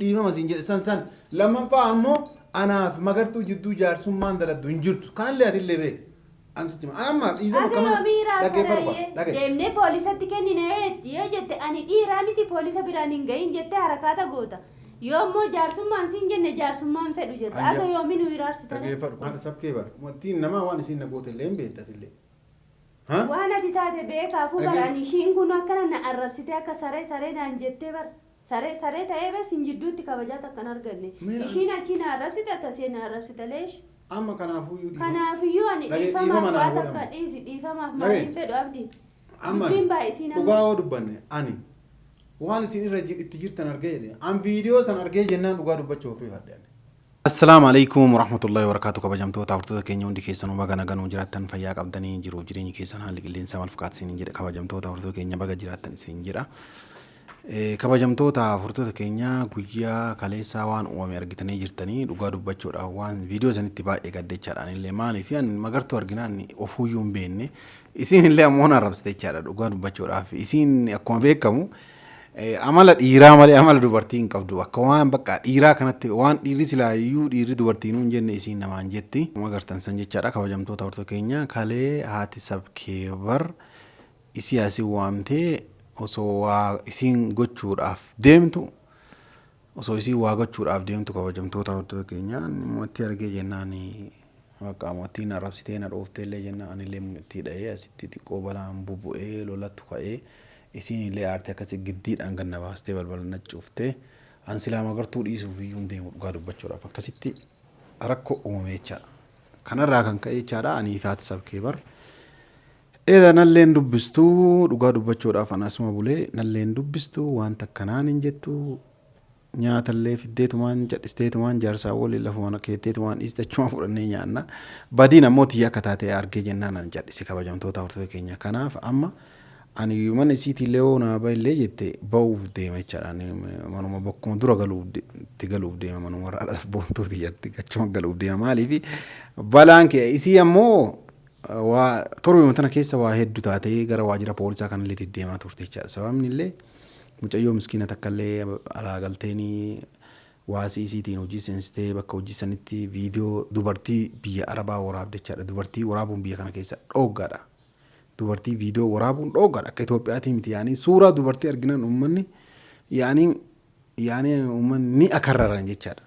Dhiifama siin jedhe san san. Lammaffaa ammoo anaaf Magartuu jidduu jaarsummaan daladdu hin jirtu. Kanallee atillee beeki. An sitti hima. Amma dhiifama Aga akkana yoomii dhaggeeffadhu raafaraayee kaa. Dhaga'i. deemnee poolisatti kennina yoo jette yoo jette ani dhiiraa miti poolisa biraan hin gahin jettee harakaata goota. Yoo immoo jaarsummaan siin jenne jaarsummaan fedhu jetta. An Aga ja- yoomii nu hiraarsitare? Dhaggeeffadhu. Haadha sabkee bara. Uummattiin namaa waan isiin na goote illee hin beekta atillee. Ha? Waan ati taate beekaafuu bara Dhaggeeffadhu. ani ishiin kun akkana na arrabsitee akka saree saree naan jettee bara. Saree saree ta'ee bee sin jidduutti kabajaa takka hin arganne. Mee Ishiin achii na arrabsite akkasii na arrabsite leesh. Amma kanaafuyyuu dhiifama. Kanaafiyyuu ani Dhage dhiifamaaf dhiifama naa waa godhi takka amma. dhiisi dhiifamaaf Dhage maaliin fedhu abdi. amma Dubbiin baay'isiin dhugaa amma. yoo dubbanne ani waan isin irra itti jirtan argee jedhe an viidiyoo san argee jennaan dhugaa dubbachuuf rifadhe ani. Assalaamu Aleykum Warahmatullahi Wabarakaatuh Kabajamtoota hordoftoota keenya hundi keessanuu baga naga nuu jiraattan fayyaa qabdanii jiruuf jireenyi keessan haalli qilleensaa maal fakkaata isiniin jedha kabajamtoota hordoftoota keenya baga jiraattan isiniin jedha. Kabajamtoota hordoftoota keenya guyyaa kaleessaa waan uumame argitanii jirtanii dhugaa dubbachuudhaaf waan viidiyoo sanitti baay'ee gadde jechaadha anillee maaliif an magartuu arginaan ofuuyyuu hin beekne isiin illee ammoo na arrabsite jechaadha dhugaa dubbachuudhaaf isiin akkuma beekamu Amala dhiiraa malee amala dubartii hin qabdu. Akka waan bakka dhiiraa kanatti waan dhiirri silaa iyyuu dhiirri dubartiinuu hin jenne isiin namaan jetti. Akkuma agartan san jechaadha kabajamtoota hortoo keenya kalee haati sabkeebar isii asii waamtee osoo waa isiin gochuudhaaf deemtu osoo isiin waa gochuudhaaf deemtu kabajamtoota hortoo keenya immoo itti argee jennaan bakka mootii na arrabsitee na dhooftee illee jennaan anillee itti dha'ee asitti xiqqoo balaan bubu'ee lolatu ka'ee Isiin illee aartee akkasi giddiidhaan gad na baastee balbala na cufte. An silaa Magartuu dhiisuuf iyyuu hin deemu dhugaa dubbachuudhaaf. Akkasitti rakkoo uumame jechaadha. Kanarraa kan ka'e jechaadha anii fi haati sabkee bar. Eeda nalleen dubbistu dhugaa dubbachuudhaaf an asuma bulee nalleen dubbistu waan takka naan hin jettu Nyaatallee fiddeetumaan cadhisteetumaan jaarsaa waliin lafuma keetteetumaan dhiiste achumaan fudhannee nyaanna. Badiin ammoo tiyya akka taate argee jennaan ani cadhise kabajamtoota hordoftoota keenya. Kanaaf amma ani mana isiitiillee yoo naa bahillee jette bahuuf deema jechaadha. Ani manuma bakkuma dura galuuf itti galuuf deema manuma warra haadha boontuu tiyyatti achuma galuuf deema. Maaliif balaan kee isii ammoo waa torbuma tana keessa waa hedduu taatee gara waajjira poolisaa kanallee deddeemaa turte jechaadha. Sababni illee Mucayyoo miskiina takkallee alaa galteenii waasii isiitiin hojii seensistee bakka hojii sanitti viidiyoo dubartii biyya Arabaa waraabde jechaadha. Dubartii waraabuun biyya kana keessa dhooggaadha. Dubartii viidiyoo waraabuun dhooggaadha. Akka Itoophiyaatii miti yaanii suuraa dubartii arginaan uummanni yaanii yaanii uummanni ni akarraran jechaadha.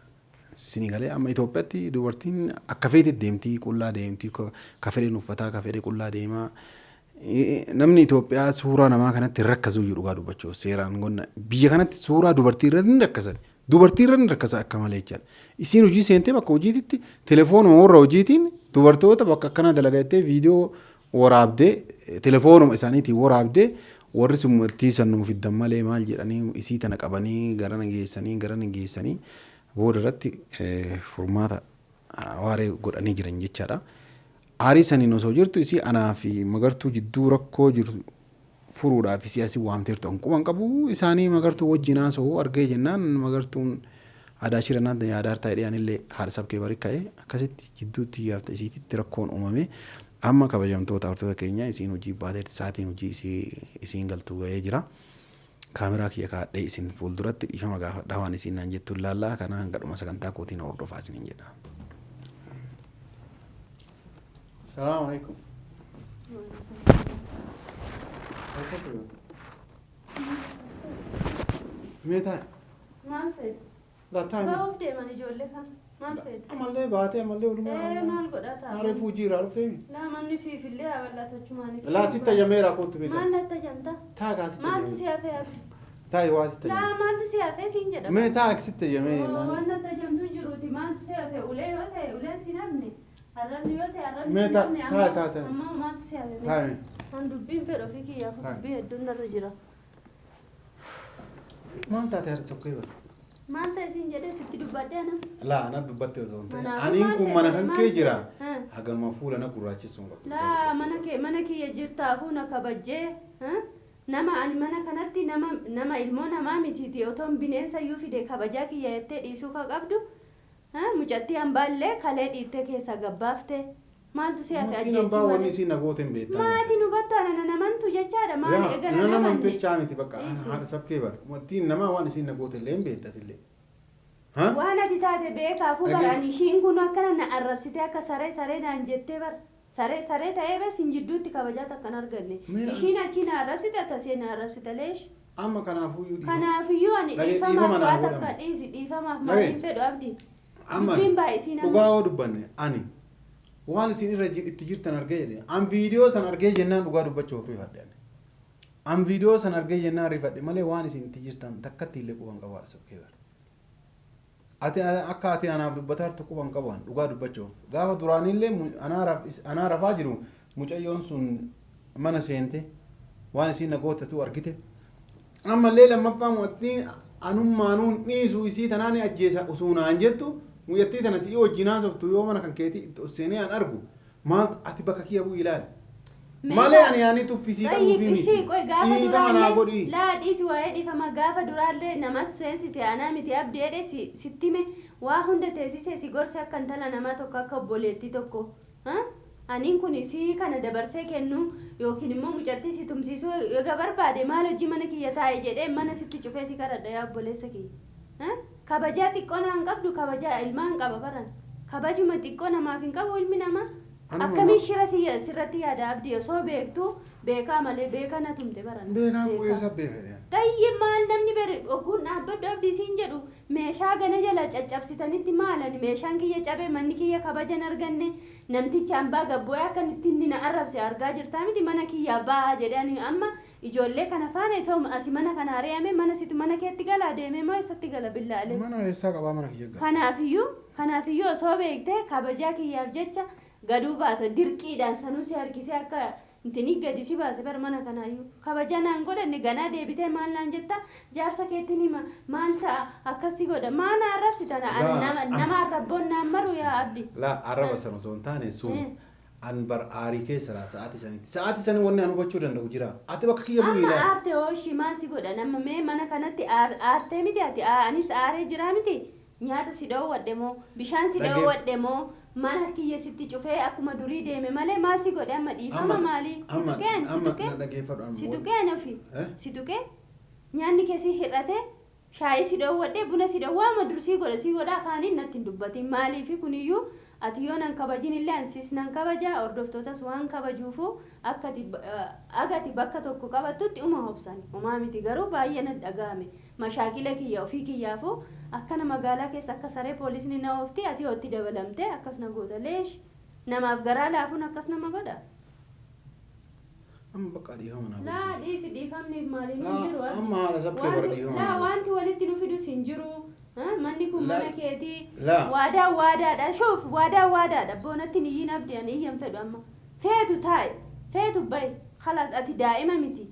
Sini galee amma Itoophiyaatti dubartiin akka feete deemtii qullaa deemtii ka fedhen uffataa ka fedhe qullaa deemaa. Namni Itoophiyaa suuraa namaa kanatti hin rakkasuyyuu dhugaa dubbachuuf seeraan gonna biyya kanatti suuraa dubartii irratti hin rakkasan. Dubartii irra hin rakkasan akka malee jechaadha. Isiin hojii seentee bakka hojiititti telefoonuma warra hojiitiin dubartoota bakka akkanaa dalagaa jettee viidiyoo waraabdee telefoonuma isaaniitiin waraabdee warri sun ittii san nuu fiddan malee maal jedhanii isii tana qabanii garana geessanii garana geessanii booda irratti furmaata waaree godhanii jiran jechaadha. Aarii saniin osoo jirtu isii anaa fi Magartuu jidduu rakkoo jiru furuudhaaf isii asi waamteertu an quba hin qabu. Isaanii Magartuu wajjin haasa'u argee jennaan Magartuun aadaa shira naan yaadaa hartaa jedhee anillee haadha sabkee bari ka'e akkasitti jidduu tiyyaaf isiititti rakkoon uumame. Amma kabajamtoota hordoftoota keenya isiin hojii baateerti sa'aatiin hojii isii isiin galtu ga'ee jira. Kaameraa kiyya kaa'adhee isin fuulduratti dhiifama gaafadha waan isiin naan jettu ilaallaa kana hanga dhuma sagantaa kootiin hordofaa isiniin jedha. Salaamu alaikum. Mee taa'e. Maal feete? Laa taa'e. Ba'uuf deeman ijoollee kan. Maal feete? Amallee baatee amallee walumaa. Ee maal godhaa ta'a? Maaree fuujii irraa dhufee mi? Laa manni siif illee haa bal'atu achumaanis. Laa sitti ayyameera kootu beekta. Maal natti ajamta? Taa kaa sitti Maaltu si ayyamee. hafe hafe? Taa'i waa sitti Laa ayyamee. maaltu si hafe siin jedha. Mee taa sitti ayyamee. Oo, waan natti ajamtu hin jiruuti maaltu si hafe ulee yoo ta'e uleen si namne arrabni yoo ta'e arrabni Mee si taa namne taa amma taa taa. amma maaltu si hafe mee? Taa'i mee. An dubbiin fedhu ofii kiyyaaf Taa'i. dubbii hedduun narra jira. Maal taate haadha sokkee bara? Maal ta'e siin jedhee sitti dubbadhee ana? Laa ana dubbatte osoo hin ta'in. Kanaafuu Aniin maal kun ta'e mana kan maal kee ta'e? jira. Ha. Hagama fuula na gurraachisuun qabdu. Laa mana kee mana kiyya jirtaafuu na kabajjee ha? Nama ani mana kanatti nama nama ilmoo namaa mitiiti otoon bineensa iyyuu fide kabajaa kiyya jettee dhiisuu ka qabdu ha? Mucattii hambaallee kalee dhiittee keessaa gabbaafte Maaltu si hafe Mootiin ajjeechi hambaa wanni malee. isiin na goote hin beektaa. Maati nu battu ana nan amantu jechaadha maali Yaa ega nan nan amantu amanne. jechaa miti bakka Dhiisi. haadha sabkee bara. Mootiin namaa waan isiin na goote illee hin beekta atillee. Waan ati taate beekaafuu baraan ishiin kun akkana na arrabsitee akka saree saree naan jettee bara. Saree saree ta'ee bes hin jidduutti kabajaa takka hin arganne. Ishiin achii na arrabsite ati asii na arrabsite leesh. Amma kanaafuyyuu dhiifama. Kanaafiyyuu ani Dhagee dhiifamaaf dhiifama naa waa godhama. takka dhiisi dhiifamaaf Dhagee. maaliin fedhu abdi. Amma Dubbiin baay'isiin amma. dhugaa yoo dubbanne ani waan isin irra itti jirtan argee jedhe an viidiyoo san argee jennaan dhugaa dubbachuuf rifadhe ani. An viidiyoo san argee jennaan rifadhe malee waan isin itti jirtan takkatti illee quban qabu haadha sabkee bara. Ati akka ati anaaf dubbataa jirtu quban qabu an dhugaa dubbachuuf. Gaafa duraanillee anaa rafaa jiru mucayyoon sun mana seente waan isiin na gootetu argite. Ammallee lammaffaa mu'attiin anummaanuun dhiisu isii tanaa ni ajjeesa osoo naan jettu mucattii tana si'ii wajjin haasoftu yoo mana kan keetii itti ol seenee an argu maal ati bakka kiyya bu'i ilaali. Malee ani yaanii tuffisii Tayyib qabuufii miti. ishii qoy gaafa Dhiifama naa duraallee godhii. laa dhiisi waa'ee dhiifama gaafa duraallee namas seensise anaa miti abdi jedhe si sitti hime waa hunda teessise si gorse akka intala namaa tokko akka obboleettii tokko ha aniin kun si kana dabarsee kennuu yookiin immoo mucattii si tumsiisuu eega barbaade maal hojii mana kiyya taa'e jedhee mana sitti cufee si kadhadha yaa obboleessa kiyya ha kabajaa xiqqoo naan qabdu kabajaa ilmaan qaba baran kabajuma xiqqoo namaaf hin qabu ilmi namaa Anuma Akkamiin shira sirratti yaada Abdii osoo beektuu beekaa malee beekaa na tumte barana. Beekaan koo Beekaa. eessa beeka jedhan. Tayyib maal namni beri ogguun dhaabbadhu Abdii siin jedhu meeshaa gana jala caccabsitanitti maal ani meeshaan kiyya cabe manni kiyya kabaja hin arganne namtichi ambaa gabbu'ee akka itti inni na arrabse argaa jirtaa miti mana kiyyaa ba'aa jedhe ani amma ijoollee kana faana itoo asi mana kana ari'ame mana situ mana keetti galaa deemee moo eessatti gala billaalee. Mana eessaa qabaa mana kiyya gala. Kanaafiyyuu kanaafiyyuu osoo beektee kabajaa kiyyaaf jecha Gaduu baata dirqiidhaan sanuu si harkisee akka intinii gadi si baase bar mana kanaayyuu. Kabajaa naan godhanne ganaa deebitee maal naan jetta jaarsa keettin hima maal ta'a akkas si godha maa na arrabsita na Laa nama nama arrabboon naan maru yaa abdi. Laa arraba sana osoo hin taane sun an bar aarii keessa laa sa'aatii sanitti. Sa'aatii sani wanni an hubachuu danda'u jira. Ati bakka kiyya bu'ii Amma ilaali. aarte hoo ishii maal si godhan amma mee mana kanatti aartee miti ati anis aaree jiraa miti Nyaata si dhoowwadhe moo? Bishaan si Dhaggeef- dhoowwadhe moo? Mana kiyya sitti cufee akkuma durii deeme malee maal si godhe amma dhiifama Amma- maalii? Si amma- tuqee ani si amma tuqee? na dhaggeeffadhu amma Si wal- tuqee ani ofii? Eh? Si tuqee? Nyaanni kee si hir'ate? Shaayii si dhoowwadhe buna si dhoowwaa amma dur sii godhe sii godha afaaniin natti hin dubbatin maaliifi kuniyyuu ati yoo nan kabajin illee an sis nan kabaja hordoftootas waan kabajuufu akka ati aga ati bakka tokko qabattutti uma hobsan homaa miti garuu baay'ee natti dhaga'ame Mashaakila kiyya ofii kiyyaafuu akkana magaalaa keessa akka saree poolisni na oofti ati hoo itti dabalamtee akkas na goota leesh namaaf garaa laafuun akkas nama godha. Amma bakka dhiifama naa Laa godhi. dhiisi dhiifamniif maaliin hin Laa jiru abdi. amma haala sabkee bara Wanti dhiifama laa naa godhi. wanti walitti nu fidus hin jiru. Ha, Manni kun Laa mana keetii. laa Waadaan waadaadha. Shuuf waadaan waadaadha. Boonatti hin iyyiin abdi ani iyyan fedhu amma. Feetu taa'i. Feetu bahi. Khalaas ati daa'ima miti.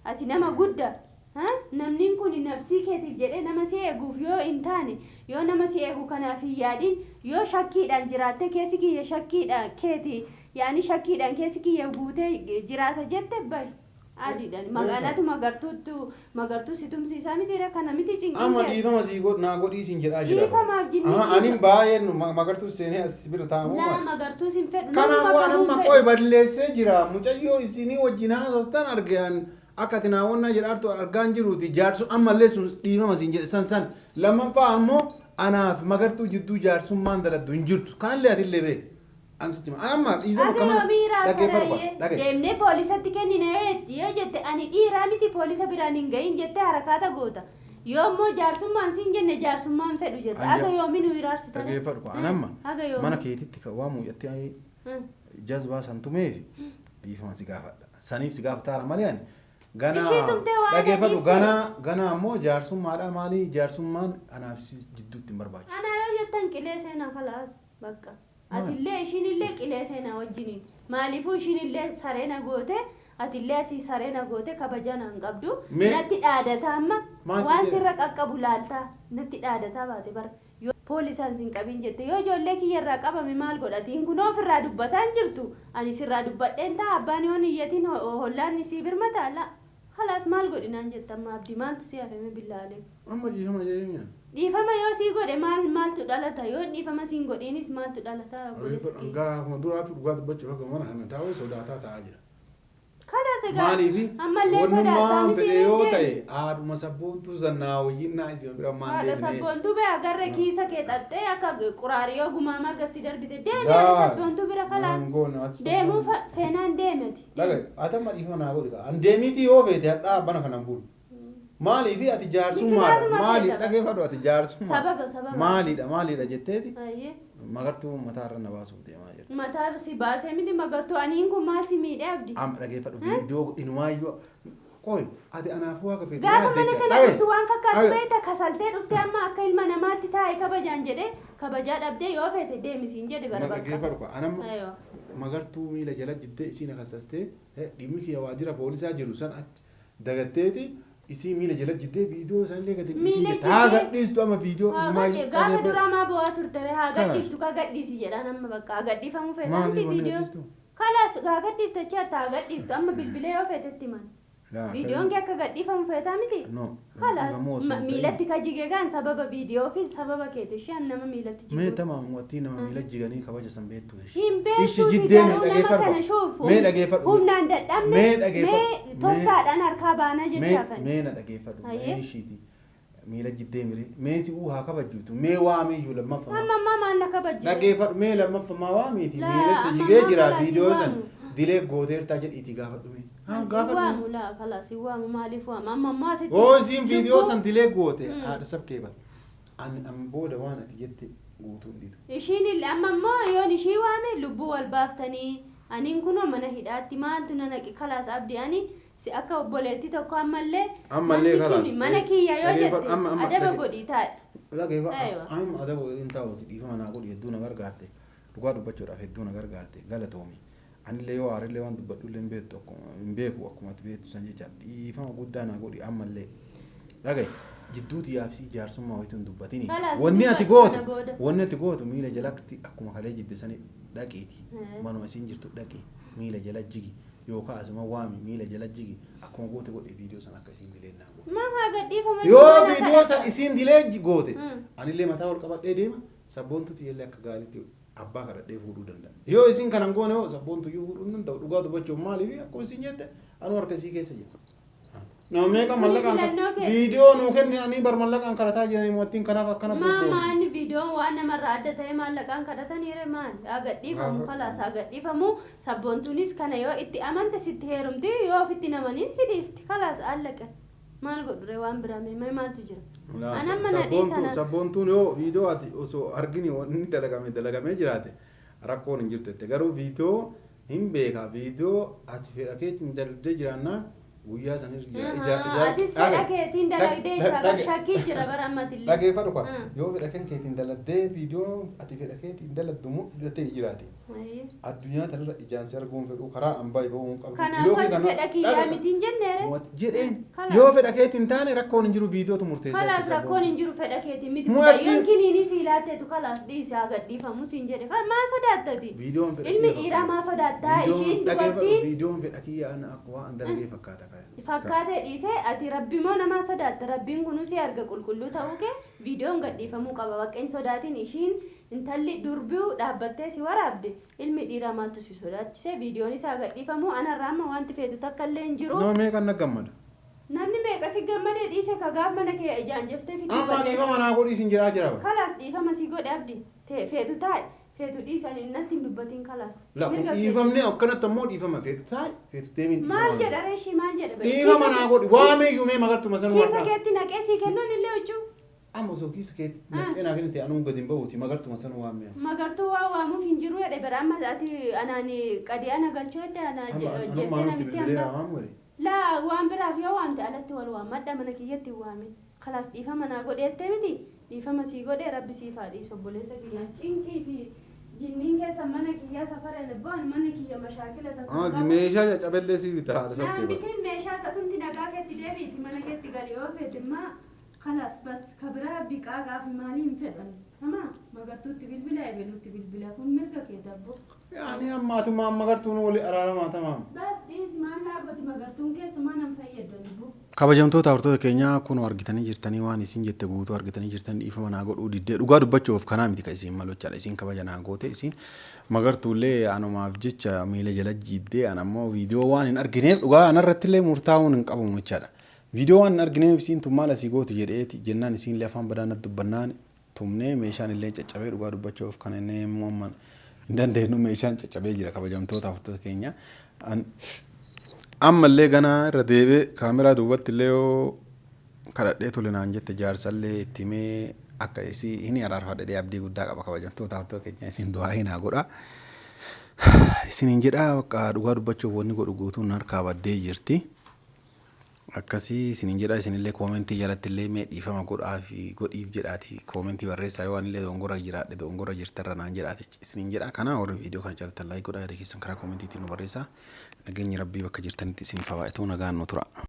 Ati nama gudda. Ha? Namniin kuni nafsii keetiif jedhee nama si eeguuf yoo hin taane, yoo nama si eegu kanaaf hin yaadin, yoo shakkiidhaan jiraattee keessi kiyya shakkiidha keeti yaani shakkiidhaan keessi kiyya guutee jiraata jette bahi. Adiidhaan magaalatu magartuuttu magartuu si tumsiisaa mitiira kana miti cinqiin Amma kee. dhiifama sii godh naa godhii siin jedhaa jira bara. Dhiifamaaf jinni Aha anin dhiifa. baay'een magartuu seenee as bira taa'amoo Laa maal? magartuus hin fedhu Kanaaf namuma waan kamuu hin amma fedhu. qoy balleessee jira mucayyoo isinii wajjin haasoftan arge an Akka ati naa wannaa jedhaartu an argaa hin jiruuti jaarsu ammallee sun dhiifama siin jedhe san san lammaffaa ammoo anaaf magartuu jidduu jaarsummaan daladdu hin jirtu kanallee atillee beeki an sitti hima amma dhiifama Haga akka mana yoomii hiraarta dhaggeeffadhu raayyee? dhagaye. Deemnee poolisatti kennina yoo jette ani dhiiraa miti poolisa biraan hin gahin jettee harakaata goota. Yoo immoo jaarsummaan siin jenne jaarsummaan fedhu jetta. An Haga ja- yoomii nu hiraarsita ree? dhaggeeffadhu an amma Haga mana yoomii? keetitti kan waa muuyyattee jazbaa san tumeef dhiifama si gaafadha. Saniif si gaafataara malee ani ganaa Ishii tumtee waan dhageeffadhu dhiifte. ganaa ganaa ammoo jaarsummaadha maalii jaarsummaan anaaf si jidduutti hin barbaachisu. Anaa yoo jettan qilee seenaa kalaas bakka. Maal? Atillee ishiinillee qilee seenaa wajjiniin. Maaliifuu ishiinillee saree na goote atillee asii saree na goote kabajaa naan qabdu. Mee Natti dhaadataa amma maal si waan jedhe? sirra qaqqabu laaltaa natti dhaadataa baate bara. Yoo poolisaan sin qabin jette yoo ijoollee kiyya irraa qabame maal godha atiin kunoo ofirraa dubbataa hin jirtu ani sirraa dubbadheen ta'a abbaan yoon iyyatiin hollaan sii birmataa la khalaas maal godhi naan jetta amma abdi maaltu si hafe mee billaa aleek. Amma dhiifama jedhee mi'a. Dhiifama yoo sii godhe maal maaltu dhalata yoo dhiifama siin godhiinis maaltu dhalata obboleessa kiyya. Gaafuma duraatu dhugaa dubbachuuf akka mana kana taa'u sodaataa taa'aa jira. Kalaas Kalaas egaa. Maaliifi Ammallee sodaattaa wannummaan miti fedhe yoo deemi. ta'e haadhuma sabboontuu sannaa wayyinnaa isin bira maan Haadha deemnee. sabboontuu bee agarre kiisa kee xaxxee akka quraariyoo gumaamaa gasi darbite deemi haadha sabboontuu bira kalaas. Deemuu feenaan deemeti. Dhagaye ati amma dhiifama naa godhi kaa. An deemiitii yoo feete hadhaa bana kanan bulu. Maaliifi ati jaarsummaadha Mikinaatuma maali feeta. dhageeffadhu ati jaarsummaadha. Sababa sababa. Maaliidha maaliidha jetteeti Ayyee. magartuu mataarra na baasuuf deemaa jirti. Mataa si baasee miti magartuu aniin kun maal si miidhe abdi? Amma dhageeffadhu viidiyoo inumaayyuu qoy ati anaafuu waaqa feete Gaafa yaadde mana jecha. kana Dhagaye dhuftu waan fakkaatu dhagaye. beekta kasaltee dhuftee amma akka ilma namaatti taa'e kabajaan jedhee kabajaa dhabdee yoo feete deemi siin jedhe bara bakka. Dhageeffadhu kaa anamma Aywa. magartuu miila jala jiddee isiin akasastee dhimmi kiyya waajjira poolisaa jiru san achi dagatteeti isii miila jala jiddee viidiyoo sanillee gadi dhiisin Miila jette haa jiddee. gadhiistu amma viidiyoo Haa inumaayyuu gaafa dhageeffadhu. duraa maa bo'aa turtere haa Kalaas. gadhiiftu kaa gadhiisi jedhaan amma bakka haa gadhiifamuu feeta Maaliif miti wanni viidiyoo. gadhiistu? Kalaas haa gadhiiftu achi harta haa gadhiiftu amma bilbilee yoo feetetti himan. Laa Viidiyoon kee akka gadhiifamu feetaa miti? No. Kalaas Gamoo osoo hin ta'in. miilatti ka jige gaan sababa viidiyoo fi sababa keeti isheen nama miilatti Mee jigu. tamaam wattii nama miila jiganii kabaja san beektu ishee. Hin Ishi beektuuti jiddee mee garuu nama dhageeffadhu. kana shuufu Mee dhageeffadhu. humnaan dadhabne Mee dhageeffadhu. mee tooftaadhaan harkaa baanaa Mee jechaafan. mee na dhageeffadhu. Hayyee. Mee ishiiti. Miila jiddee miree. Mee si'uu haa kabajjuutu. Mee waamee iyyuu lammaffaa. Amma ammaa maal na kabajje? Dhageeffadhu mee lammaffaa waamiiti. Laa, Miila si amma jigee ammaa jira kalaas hin viidiyoo san waamu. dilee gooteertaa jedhiitii gaafadhu mee. Haa Hin gaafadhu. waamu laa kalaas hin waamu maaliif waamu amma ammaa asitti. Hoo isiin viidiyoo lubbuu- san dilee goote haadha sab kee bara. Ani an booda waan ati jette guutuu hin didu. Ishiin illee amma immoo yoon ishii waame lubbuu wal baaftanii aniin kunoo mana hidhaatti maaltu na naqe kalaas abdii ani si akka obboleetti tokko ammallee Ammallee manni kalaas. kuni mana kiyya yoo Dhageeffadhu, jette amma- amma adaba dhage- godhii taa'e. Dhageeffadhu. Aywa. Amma adaba hin taa'uti dhiifama naa godhi hedduu na gargaarte. Dhugaa dubbachuudhaaf hedduu na gargaarte galatoomi. Anillee yoo aarillee waan dubbadhullee hin beektu akkuma hin beeku akkuma ati beektu san jecha dhiifama guddaa naa godhi ammallee. Dhagaye jidduu xiyyaafsi jaarsummaa wayitu hin dubbatini. Kalaas Wanni ati dubbadhu kana gootu booda. wanni ati gootu miila jalatti akkuma kalee jidde sani dhaqiiti. Eh. Manuma isiin jirtu dhaqi miila jala jigi yookaan asuma waami miila jala jigi akkuma goote godhe viidiyoo san akka isiin dileen naa goote. Maa haa gadhiifamu Yoo mana viidiyoo kadhata. san isiin dilee goote Mm. anillee mataa ol qabadhee deema sabboontutu illee akka gaariitti abbaa kadhadhee fuudhuu danda'a. Yoo isiin kanan goone hoo sabboontuyyuu fuudhuu hin danda'u dhugaa dubbachuuf maaliif akkuma isiin jette anuu harka isii keessa jira. Nama meeqa Kuni mallaqaan filannoo kee. viidiyoo nuu kenninanii bar mallaqaan kadhataa jiranii mo'attiin kanaaf akkana Maa bobboone. maanni viidiyoon waan namarraa adda ta'e maallaqaan kadhataniire maal haa gadhiifamu kalaas haa gadhiifamu sabboontuunis kana yoo itti amante sitti heerumti yoo ofitti namaniin si dhiifti kalaas allaqe maal godhure waan biraa mee maaltu jira. An amma na dhiisana. Sabboontuun yoo viidiyoo ati osoo argini wanni dalagame dalagamee jiraate rakkoon hin jirtu jette garuu viidiyoo hin beekaa viidiyoo ati fedha keetiin dalagdee jiraannaan guyyaa san Atis fedha keetiin dalagdee jecha bar shakkii jira bara ammatillee. Dhageeffadhu kwa Mm. yoo fedha kan keetiin dalagdee viidiyoo ati fedha keetiin dalagdu mul'atee jiraate addunyaa tanarra ijaan si arguun fedhu karaa hambaa bahuu hin qabdu. Kanaaf Bilookii ati kana- fedha kiyyaa dhaga- miti hin jenneere. Jedheen Kalaas. yoo fedha keetiin taane rakkoon hin jiru viidiyootu murteessaa. Kalaas rakkoon hin jiru fedha keetiin miti. Mo'achi- Mucayyoon kiniinii sii laatteetu kalaas dhiisi haa gadhiifamu siin jedhe. Maa sodaattati? Viidiyoon fedha Ilmi kiyya dhiiraa fakkaata. maa sodaattaa? Ishiin dubartiin Viidiyoon fedha kiyya ana akka waan dalagee fakkaata kaya. fakkaatee dhiisee ati rabbi moo namaa sodaatta? Rabbiin kunuu si arga qulqulluu ta'uu kee viidiyoon gadhiifamuu qaba. Bakka hin sodaatin ishiin intalli durbiu dhaabbattee si waraabde ilmi dhiiraa maaltu si sodaachise? Viidiyoon isaa gadhiifamuu anarraa amma wanti feetu takka illee hin jiru. Nama meeqan na gammada. Namni meeqa si gammadee dhiise ka gaaf mana kee ijaan jeftee fiduu Amma balleessa. dhiifama naa godhi isin jiraa jira. Kalaas dhiifama si godhe abdi. Tee feetu taa'e feetu dhiisanii natti hin dubbatin kalaas. La kun Mirga kee. dhiifamne akkanatti ammoo dhiifama feetu taa'e feetu deemin. Maal jedha reeshii maal jedha? Dhiifama naa godhi waameeyyuu mee magartuma sanuma. Kiisa keetti naqee sii kennuun illee huccuu. Amma osoo kiisa keetti naqee naaf hin ta'e anuun gadi hin bahuuti magartuma sanuma waamee. Magartuu waa waamuuf hin jiru jedhe bara amma ati anaan qadii ana galchuu edda ana Amma jeftee anummaa nutti namitti bilbilee hamba. waamu godhe. Laa waan biraaf yoo waamte alatti wal waammadha mana kiyyatti hin waamin. Kalaas dhiifama naa godhe jettee miti dhiifama sii godhe rabbi siif haa dhiisu obboleessa kiyyaa cinqii fi jinniin keessa mana kiyyaa safara bu'an mana kiyya mashaakila takka hin Ati qabu. meeshaa caccabellee sii bitaa haadha Naan sabkee bara. bitiin meeshaa isatumti nagaa keetti deebiiti mana keetti gali yoo feetimmaa kalaas bas kabiraa biqaa gaafi maalii hin fedhan. Tamaa magartuutti bilbila ebeluutti bilbila kun mirga kee dabbo. Yaani ammaatumaa magartuun wali araaramaa tamaam. Bas dhiisi maal naa gooti magartuun keessumaa nan fayyaddan bu. Kabajamtoota hordoftoota keenyaa, kun argitanii jirtanii, waan isin jette guutuu argitanii jirtan. Dhiifama naa godhuu diddee. Dhugaa dubbachuuf kanaa miti kan isin malu jechaadha. Isin kabaja naa goote, isin magartuullee anumaaf jecha miila jala jiiddee, an ammoo viidiyoo waan hin argineef dhugaa anarratti illee murtaa'uun hin qabamu jechaadha. Viidiyoo waan hin argineef isiin tun maal asii gootu jedheeti jennaan, isiin illee afaan badaa natti dubbannaan tumnee meeshaan illee caccabee. Dhugaa dubbachuuf kan inni immoo amma hin dandeenyu, meeshaan caccabee jira. Kabajamtoota hordoftoota keenya, ammallee ganaa irra deebi'ee kaameraa duubatti illee yoo kadhadhee tole naan jette, jaarsallee itti himee akka isii hin araarfadhe abdii guddaa qaba. Kabajamtoota hordoftoota keenya, isin du'aa hin haa godha. Isiniin jedhaa, bakka dhugaa dubbachuuf wanni godhu guutuun harkaa baddee jirti. Akkasii isiniin jedha. Isinillee koomentii jalatti illee mee dhiifama godhaa fi godhiif jedhaati koomentii barreessaa. Yoo anillee dogongora jiraadhe, dogongora jirtarra naan jedhaati isiniin jedha. Kana warri viidiyoo kana jalatti like godhaa, yaada keessan karaa koomentiitiin nu barreessaa. Nageenyi Rabbii bakka jirtanitti isiniif haa baay'atu. Nagaan nu tura.